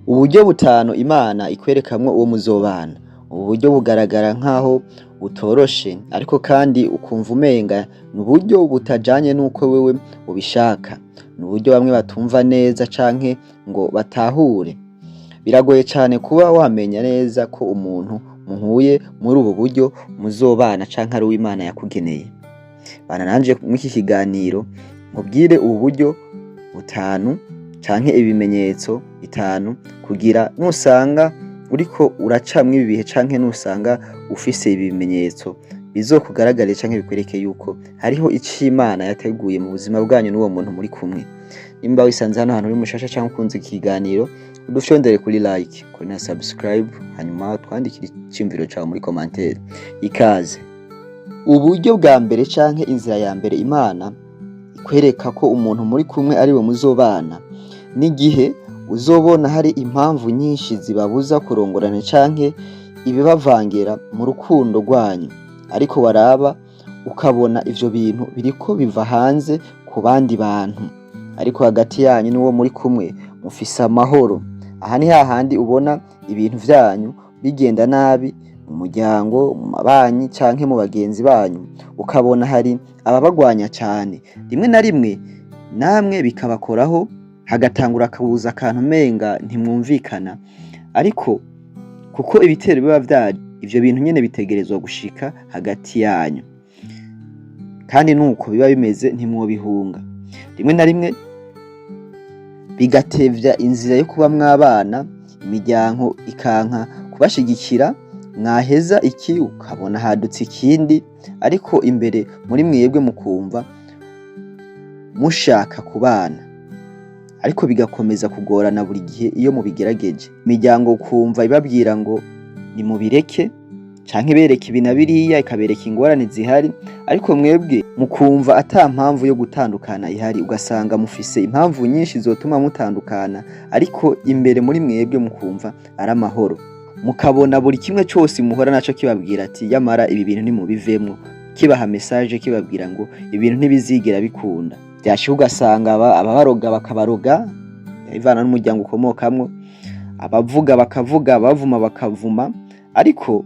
Uburyo butanu Imana ikwerekamwo uwo muzobana. Ubu buryo bugaragara nk'aho butoroshe, ariko kandi ukumva umenga ni uburyo butajanye n'uko wewe ubishaka. Ni uburyo bamwe batumva neza canke ngo batahure. Biragoye cane kuba wamenya neza ko umuntu muhuye muri ubu buryo muzobana canke ari uwo Imana yakugeneye. Bana nanje mw'iki kiganiro nkubwire ubu buryo butanu canke ibimenyetso bitanu, kugira nusanga uriko uraca mw'ibi bihe canke nusanga ufise ibi bimenyetso, bizokugaragarire canke bikwereke yuko hariho ico Imana yateguye mu buzima bwanyu n'uwo muntu muri kumwe. Nimba wisanze hano hantu uri mushasha canke ukunze iki kiganiro, udufyondere kuri like, kuri na subscribe, hanyuma twandikire iciyumviro cawe muri commentaire. Ikaze. Uburyo bwa mbere canke inzira ya mbere Imana ikwereka ko umuntu muri kumwe ari we muzobana, n'igihe uzobona hari impamvu nyinshi zibabuza kurongorana canke ibibavangira mu rukundo rwanyu, ariko waraba ukabona ivyo bintu biriko biva hanze ku bandi bantu, ariko hagati yanyu n'uwo muri kumwe mufise amahoro. Aha ni hahandi ubona ibintu vyanyu bigenda nabi mu muryango, mu mabanyi canke mu bagenzi banyu, ukabona hari ababagwanya cane, rimwe na rimwe namwe bikabakoraho, hagatangura kuza akantu umenga ntimwumvikana, ariko kuko ibitero biba vyaje, ivyo bintu nyene bitegerezwa gushika hagati yanyu, kandi nuko biba bimeze, ntimwobihunga. Rimwe na rimwe bigatevya inzira yo kuba mwabana, imiryango ikanka kubashigikira, mwaheza iki ukabona hadutse ikindi, ariko imbere muri mwebwe mukumva mushaka kubana, ariko bigakomeza kugorana buri gihe iyo mubigerageje. Imiryango ukumva ibabwira ngo nimubireke, canke ibereka ibi na biriya, ikabereka ingorane zihari, ariko mwebwe mukumva ata mpamvu yo gutandukana ihari. Ugasanga mufise impamvu nyinshi zotuma mutandukana, ariko imbere muri mwebwe mukumva ari amahoro, mukabona buri kimwe cose muhora naco kibabwira ati: "Yamara ibi bintu nimubivemwo", kibaha message kibabwira ngo ibintu ntibizigera bikunda. Vyashika ugasanga ababaroga bakabaroga, bivana n'umuryango ukomokamwo, abavuga bakavuga, abavuma bakavuma, ariko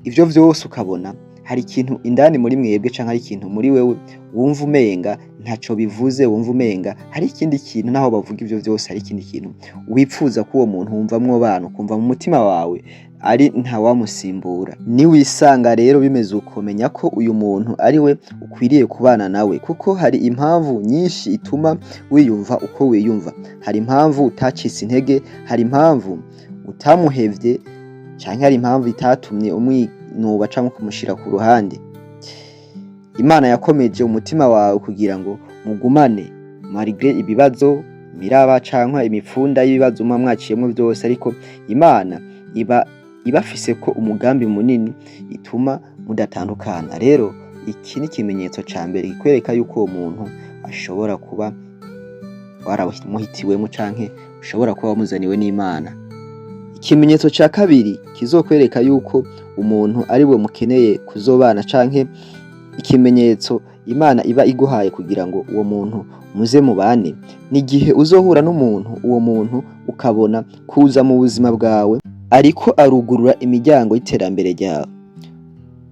ivyo vyose ukabona hari ikintu indani muri mwebwe canke hari ikintu muri wewe wumva umenga ntaco bivuze, wumva umenga hari ikindi kintu. Naho bavuga ivyo vyose, hari ikindi kintu wipfuza ko uwo muntu wumva mwobana, ukumva mu mutima wawe ari ntawamusimbura. Niwisanga rero bimeze uko, menya ko uyu muntu ari we ukwiriye kubana nawe, kuko hari impamvu nyinshi ituma wiyumva uko wiyumva. Hari impamvu utacitse intege, hari impamvu utamuhevye, canke hari impamvu itatumye umwinuba canke kumushira ku ruhande. Imana yakomeje umutima wawe kugira ngo mugumane malgré ibibazo, imiraba canke imipfunda y'ibibazo muba mwaciyemwo vyose, ariko Imana iba ibafise ko umugambi munini ituma mudatandukana. Rero iki ni ikimenyetso ca mbere kikwereka yuko uwo muntu ashobora kuba waramuhitiwemwo canke ushobora kuba wamuzaniwe n'Imana. Ikimenyetso ca kabiri kizokwereka yuko umuntu ari we mukeneye kuzobana, canke ikimenyetso Imana iba iguhaye kugira ngo uwo muntu muze mubane, ni igihe uzohura n'umuntu, uwo muntu ukabona kuza mu buzima bwawe ariko arugurura imiryango y'iterambere ryawe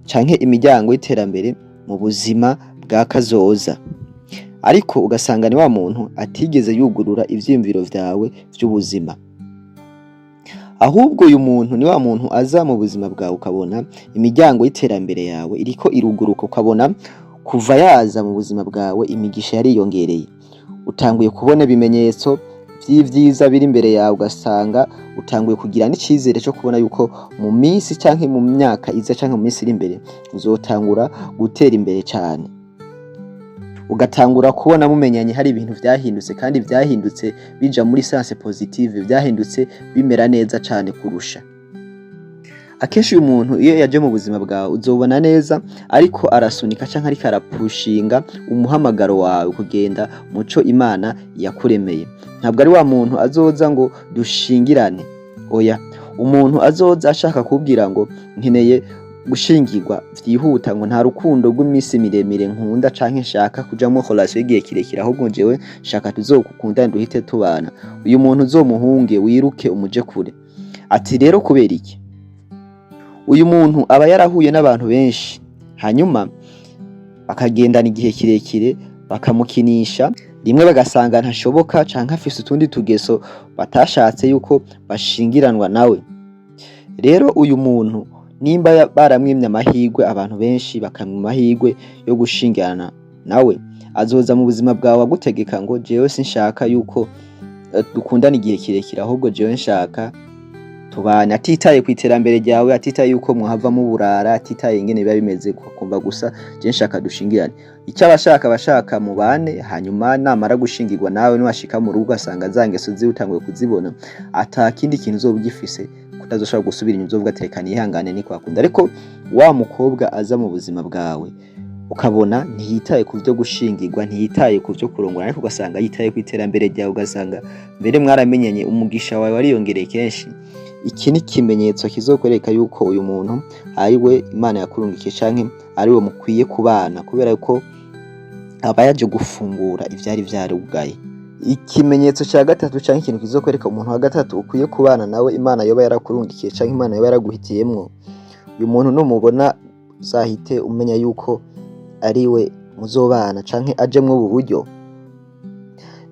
canke imiryango y'iterambere mu buzima bwa kazoza, ariko ugasanga ni wa muntu atigeze yugurura ivyiyumviro vyawe vy'ubuzima. Ahubwo uyu muntu ni wa muntu aza mu buzima bwawe, ukabona imiryango y'iterambere yawe iriko iruguruka, ukabona kuva yaza mu buzima bwawe imigisha yariyongereye, utanguye kubona ibimenyetso vy'ivyiza biri imbere yawe, ugasanga utanguye kugira n'icizere co kubona yuko mu minsi canke mu myaka iza canke mu minsi iri imbere uzotangura gutera imbere cane. Ugatangura kubona mumenyanye hari ibintu vyahindutse, kandi vyahindutse bija muri sens positive, vyahindutse bimera neza cane kurusha. Akenshi uyu muntu iyo yaje mu buzima bwawe, uzobona neza ariko arasunika canke ariko arapushinga umuhamagaro wawe kugenda muco Imana yakuremeye. Ntabwo ari wa muntu azoza ngo dushingirane, oya. Umuntu azoza ashaka kubwira ngo nkeneye Gushingirwa vyihuta, ngo nta rukundo rw'iminsi miremire nkunda canke nshaka kujamwo relation y'igihe kirekire, ahubwo jewe nshaka tuzokundane duhite tubana, uyu muntu uzomuhunge, wiruke umuje kure. Ati rero kubera iki? Uyu muntu aba yarahuye n'abantu benshi, hanyuma bakagendana igihe kirekire, bakamukinisha, rimwe bagasanga ntashoboka canke afise utundi tugeso batashatse yuko bashingiranwa nawe. Rero uyu muntu nimba baramwimye amahirwe, abantu benshi bakamwima amahirwe yo gushingirana nawe, azoza mu buzima bwawe agutegeka ngo jewe sinshaka yuko dukundana igihe kirekire, ahubwo jewe nshaka tubane, atitaye ku iterambere ryawe, atitaye yuko muhava muburara, atitaye ingene biba bimeze, kumva gusa je nshaka dushingirane. Icyo abashaka, abashaka mubane, hanyuma namara gushingirwa nawe, niwashika mu rugo ugasanga za ngeso ziwe utanguye kuzibona, ata kindi kintu uzoba ugifise, kutazoshobora gusubira inyuma, uzovuga ati reka nihangane, ni kwakunda. Ariko wa mukobwa aza mu buzima bwawe ukabona ntiyitaye ku vyo gushingirwa, ntiyitaye ku vyo kurongora, ariko ugasanga yitaye ku iterambere ryawe, ugasanga mbere mwaramenyanye, umugisha wawe wariyongereye kenshi, iki ni ikimenyetso kizokwereka yuko uyu muntu ari we Imana yakurungikiye canke ari we mukwiye kubana, kubera ko aba yaje gufungura ivyari vyarugaye. Ikimenyetso ca gatatu canke ikintu kizokwereka umuntu wa gatatu ukwiye kubana nawe, Imana yoba yarakurungikiye canke Imana yoba yaraguhitiyemwo, uyu muntu numubona uzahite umenya yuko ari we muzobana canke ajemwo ubu buryo.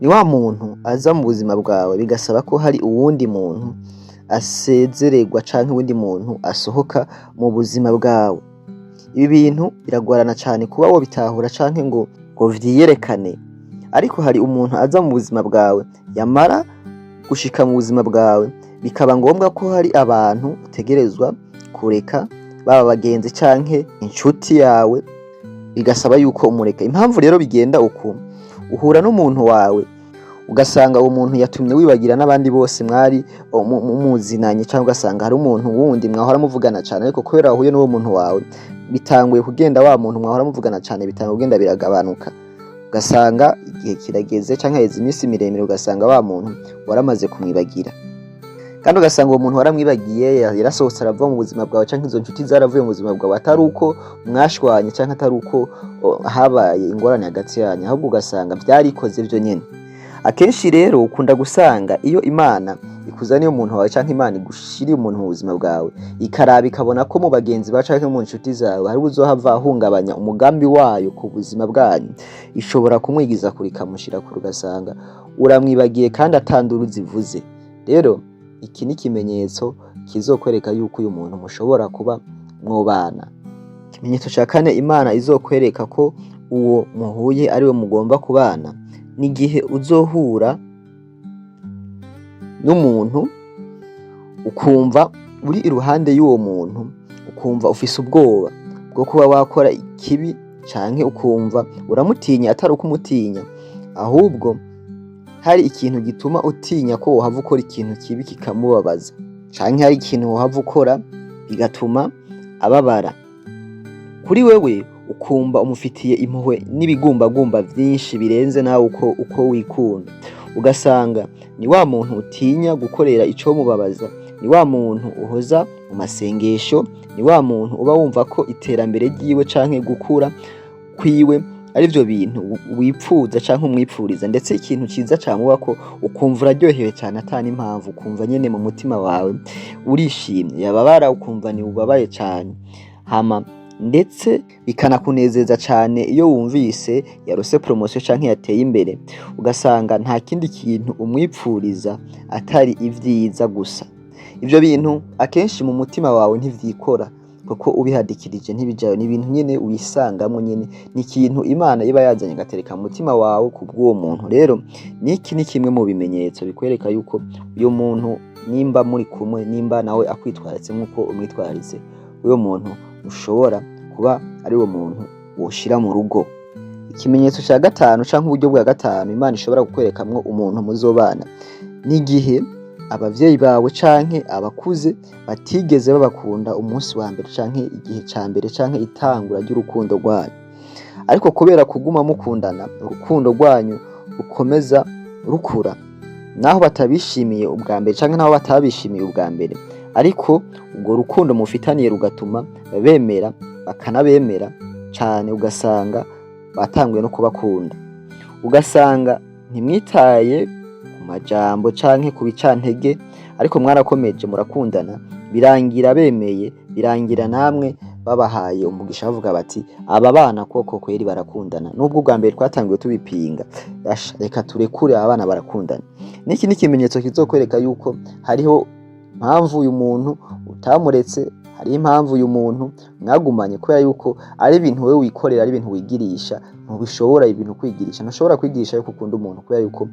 Ni wa muntu aza mu buzima bwawe bigasaba ko hari uwundi muntu asezererwa canke uwundi muntu asohoka mu buzima bwawe. Ibi bintu biragorana cane kuba wobitahura canke ngo vyiyerekane, ariko hari umuntu aza mu buzima bwawe, yamara gushika mu buzima bwawe bikaba ngombwa ko hari abantu utegerezwa kureka, baba abagenzi canke inshuti yawe, bigasaba yuko umureka. Impamvu rero bigenda uku, uhura n'umuntu wawe ugasanga uwo muntu yatumye wibagira n'abandi bose mwari muzinanye, cyangwa ugasanga hari umuntu wundi mwahora muvugana cyane, ariko kubera wahuye n'uwo muntu wawe bitanguye kugenda, wa muntu mwahora muvugana cyane bitanguye kugenda biragabanuka, ugasanga igihe kirageze canke haheze iminsi miremire, ugasanga wa muntu waramaze kumwibagira. Kandi ugasanga uwo muntu waramwibagiye, yarasohotse arava mu buzima bwawe, canke izo nshuti zaravuye mu buzima bwawe, atari uko mwashwanye canke atari uko habaye ingorane hagati yanyu, ahubwo ugasanga vyarikoze vyo nyene. Akenshi rero ukunda gusanga iyo Imana ikuzaniye umuntu wawe canke Imana igushiriye umuntu mu buzima bwawe, ikaraba ikabona ko mu bagenzi bawe canke mu nshuti zawe hari uzohava ahungabanya umugambi wayo ku buzima bwanyu, ishobora kumwigiza kure, ikamushira kure, ugasanga uramwibagiye kandi atanduru zivuze. Rero iki ni ikimenyetso kizokwereka yuko uyu muntu mushobora kuba mwobana. Ikimenyetso ca kane Imana izokwereka ko uwo muhuye ari we mugomba kubana, n'igihe uzohura n'umuntu ukumva uri iruhande y'uwo muntu ukumva ufise ubwoba bwo kuba wakora ikibi, canke ukumva uramutinya, atari uko umutinya, ahubwo hari ikintu gituma utinya ko wohava ukora ikintu kibi kikamubabaza, canke hari ikintu wohava ukora bigatuma ababara. Kuri wewe ukumva umufitiye impuhwe n'ibigumbagumba vyinshi birenze nawe uko wikunda, ugasanga ni wa muntu utinya gukorera icomubabaza, ni wa muntu uhoza mu masengesho, ni wa muntu uba wumva ko iterambere ryiwe canke gukura kwiwe arivyo bintu wipfuza canke umwipfuriza, ndetse ikintu ciza camubako ukumva uraryohewe cane ata n'impamvu, ukumva nyene mu mutima wawe urishimye, yababara ukumva ni ubabaye cane, hama ndetse bikanakunezeza cane iyo wumvise yarose promotion canke yateye imbere, ugasanga nta kindi kintu umwipfuriza atari ivyiza gusa. Ivyo bintu akenshi mu mutima wawe ntivyikora, kuko ubihadikirije ntibijayo, ni ibintu nyene wisangamwo nyene, ni ikintu Imana iba yazanye igatereka mu mutima wawe kubw'uwo muntu. Rero niki ni kimwe mu bimenyetso bikwereka yuko uyo muntu, nimba muri kumwe, nimba nawe akwitwararitse nk'uko umwitwararitse, uyo muntu ushobora kuba ari wo muntu woshira mu rugo. Ikimenyetso ca gatanu canke uburyo bwa gatanu Imana ishobora kukwerekamwo umuntu muzobana, n'igihe abavyeyi bawe canke abakuze batigeze babakunda umunsi wa mbere canke igihe ca mbere canke itangura ry'urukundo rwanyu, ariko kubera kuguma mukundana urukundo rwanyu rukomeza rukura, naho batabishimiye ubwa mbere canke naho batabishimiye ubwa mbere, ariko Ariko urwo rukundo mufitaniye rugatuma bemera, bakanabemera cane, ugasanga batanguye no kubakunda. Ugasanga ntimwitaye ku majambo canke ku bicantege, ariko mwarakomeje murakundana, birangira bemeye, birangira namwe babahaye umugisha, bavuga bati: "Aba bana koko kweri barakundana, nubwo ubwa mbere twatanguye tubipinga, asha reka turekure, aba bana barakundana." Niki ni ikimenyetso kizokwereka yuko hariho impamvu uyu muntu utamuretse, hariho impamvu uyu muntu mwagumanye, kubera yuko ari ibintu wewe wikorera, ari ibintu wigirisha. Ntubishobora ibintu kwigirisha, ntushobora kwigirisha yuko ukunda umuntu, kubera yuko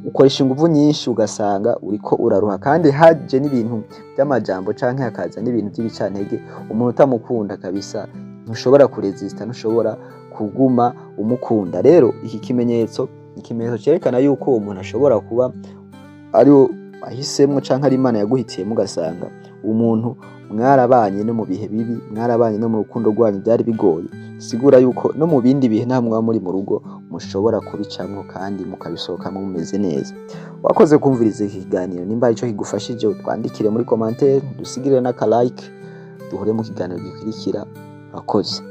ukoresha inguvu nyinshi, ugasanga uriko uraruha, kandi haje n'ibintu by'amajambo canke hakaza n'ibintu by'ibicantege. Umuntu utamukunda kabisa ntushobora kuresista, ntushobora kuguma umukunda. Rero iki kimenyetso ni ikimenyetso cerekana yuko uwo muntu ashobora kuba ari wahisemwo canke ari Imana yaguhitiyemo. Ugasanga umuntu mwarabanye no mu bihe bibi, mwarabanye no mu rukundo rwanyu byari bigoye, sigura yuko no mu bindi bihe nta mwaba muri mu rugo mushobora kubicamwo kandi mukabisohokamwo mumeze neza. Wakoze kumviriza iki kiganiro. Nimba hari ico kigufashije, utwandikire muri commentaire, dusigire n'aka like, duhure mu kiganiro gikurikira. Urakoze.